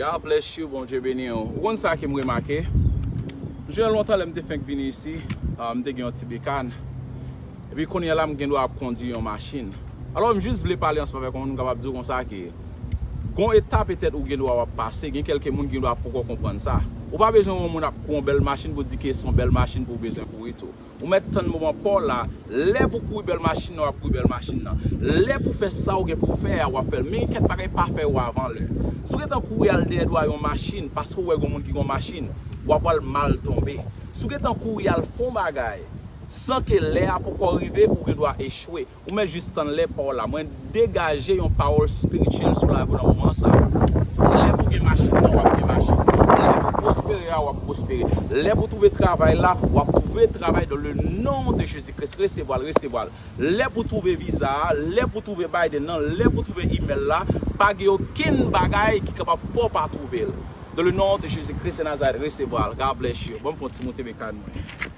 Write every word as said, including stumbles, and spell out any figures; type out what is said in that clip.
God bless you, Bondye beni w. Ou konn sa ke m remake? M jwenn lontan lè m te fenk vini isi, ah, m te gen yon ti bekàn. Epi kounye a la m gen dwa ap kondui yon machin. Alò m jis vle pale ansanm avèk yon moun, m kapab di w konsa ke gon etap petèt ou gen dwa w ap pase, gen kèlke moun gen dwa poko konprann sa. Ou pa bezwen yon moun ap kou yon bèl machin pou di ke se yon bèl machin pou w bezwen kouri tou. Ou mèt tann moman pa w la. Lè pou kouri bèl machin nan, w ap kouri bèl machin nan. Lè pou fè sa w gen pou fè a, w ap fè l. Men gen kèk bagay pa fè yo avan lè. Si w gentan kouri al dèyè dwa yon machin, paske w wè gon moun ki gon machin, w ap al mal tonbe. Si w gentan kouri al fè yon bagay, san ke lè a poko rive, ou gen dwa echwe. Ou mèt jis tann lè pa w la. Mwen degaje yon pawòl espirityèl sou lavi w nan moman sa. Lè pou gen machin nan, w ap gen machin. Lè pou pwospere a, w ap pwospere. Lè pou twouve travay la, w ap twouve travay dans le nom de Jésus-Christ. Resevwa l, resevwa l. Lè pou twouve viza a, lè pou twouve Biden nan, lè pou twouve imèl la, pa gen okenn bagay ki kapab fè w pa twouve l. Dans le nom de Jésus-Christ de Nazareth, resevwa l. God bless you. Ban m fè yon ti moute bekàn mwen.